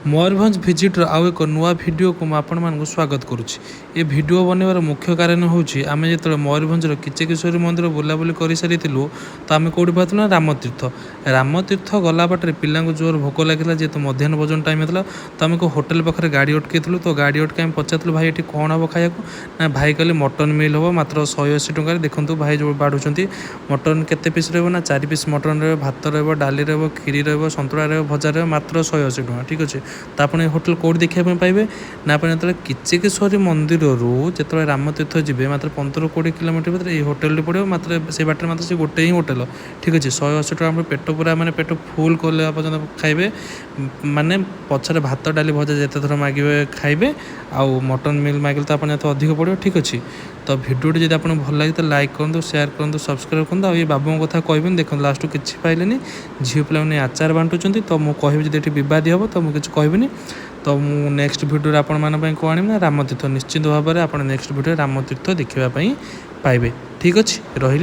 ମୟୂରଭଞ୍ଜ ଭିଜିଟ୍ର ଆଉ ଏକ ନୂଆ ଭିଡ଼ିଓକୁ ମୁଁ ଆପଣମାନଙ୍କୁ ସ୍ୱାଗତ କରୁଛି। ଏ ଭିଡ଼ିଓ ବନେଇବାର ମୁଖ୍ୟ କାରଣ ହେଉଛି, ଆମେ ଯେତେବେଳେ ମୟୂରଭଞ୍ଜର କିଚକେଶ୍ୱରୀ ମନ୍ଦିର ବୁଲାବୁଲି କରିସାରିଥିଲୁ, ତ ଆମେ କେଉଁଠି ବାହାରିଥିଲୁ ନା ରାମତୀର୍ଥ। ରାମତୀର୍ଥ ଗଲା ବାଟରେ ପିଲାଙ୍କୁ ଜୋର ଭୋକ ଲାଗିଥିଲା। ଯେହେତୁ ମଧ୍ୟାହ୍ନ ଭୋଜନ ଟାଇମ୍ ହେଇଥିଲା, ତ ଆମେ ଏକ ହୋଟେଲ ପାଖରେ ଗାଡ଼ି ଅଟକେଇଥିଲୁ। ତ ଗାଡ଼ି ଅଟକେଇ ଆମେ ପଚାରିଥିଲୁ, ଭାଇ, ଏଠି କ'ଣ ହେବ ଖାଇବାକୁ? ନା, ଭାଇ କହିଲେ ମଟନ୍ ମିଲ୍ ହେବ ମାତ୍ର 180 ଟଙ୍କାରେ। ଦେଖନ୍ତୁ, ଭାଇ ଯେଉଁ ବାଢ଼ୁଛନ୍ତି, ମଟନ୍ କେତେ ପିସ୍ ରହିବ ନା 4 ପିସ୍ ମଟନ୍ ରହିବ, ଭାତ ରହିବ, ଡାଲି ରହିବ, କ୍ଷୀରି ରହିବ, ସନ୍ତୁଳା ରହିବ, ଭଜା ରହିବ, ମାତ୍ର 180 ଟଙ୍କା। ଠିକ୍ ଅଛି। ତ ଆପଣ ଏ ହୋଟେଲ କେଉଁଠି ଦେଖିବା ପାଇଁ ପାଇବେ ନା ଆପଣ ଯେତେବେଳେ କିଚକେଶ୍ୱରୀ ମନ୍ଦିରରୁ ଯେତେବେଳେ ରାମତୀର୍ଥ ଯିବେ, ମାତ୍ର 15-20 କିଲୋମିଟର ଭିତରେ ଏଇ ହୋଟେଲଟି ପଡ଼ିବ। ମାତ୍ର ସେଇ ବାଟରେ ମାତ୍ର ସେ ଗୋଟେ ହିଁ ହୋଟେଲ। ଠିକ୍ ଅଛି। 180 ଟଙ୍କା ଆପଣ ପେଟ ପୁରା, ମାନେ ପେଟ ଫୁଲ୍ କଲା ପର୍ଯ୍ୟନ୍ତ ଖାଇବେ। ମାନେ ପଛରେ ଭାତ, ଡାଲି, ଭଜା ଯେତେ ଥର ମାଗିବେ ଖାଇବେ। ଆଉ ମଟନ୍ ମିଲ୍ ମାଗିଲେ ତ ଆପଣ ଏତେ ଅଧିକ ପଡ଼ିବ। ଠିକ୍ ଅଛି। ତ ଭିଡ଼ିଓଟି ଯଦି ଆପଣଙ୍କୁ ଭଲ ଲାଗେ, ତ ଲାଇକ୍ କରନ୍ତୁ, ସେୟାର କରନ୍ତୁ, ସବସ୍କ୍ରାଇବ୍ କରନ୍ତୁ। ଆଉ ଏ ବାବୁଙ୍କ କଥା କହିବେନି। ଦେଖନ୍ତୁ, ଲାଷ୍ଟକୁ କିଛି ପାଇଲେନି, ଝିଅ ପିଲାମାନେ ଆଚାର ବାଣ୍ଟୁଛନ୍ତି। ତ ମୁଁ କହିବି, ଯଦି ଏଠି ବିବାଦୀ ହେବ, ତ ମୁଁ କିଛି କହିବିନି। ତ ମୁଁ ନେକ୍ସଟ ଭିଡ଼ିଓରେ ଆପଣମାନଙ୍କ ପାଇଁ କ'ଣ ଆଣିବି ନା ରାମତୀର୍ଥ। ନିଶ୍ଚିନ୍ତ ଭାବରେ ଆପଣ ନେକ୍ସଟ ଭିଡ଼ିଓରେ ରାମତୀର୍ଥ ଦେଖିବା ପାଇଁ ପାଇବେ। ଠିକ୍ ଅଛି, ରହିଲି।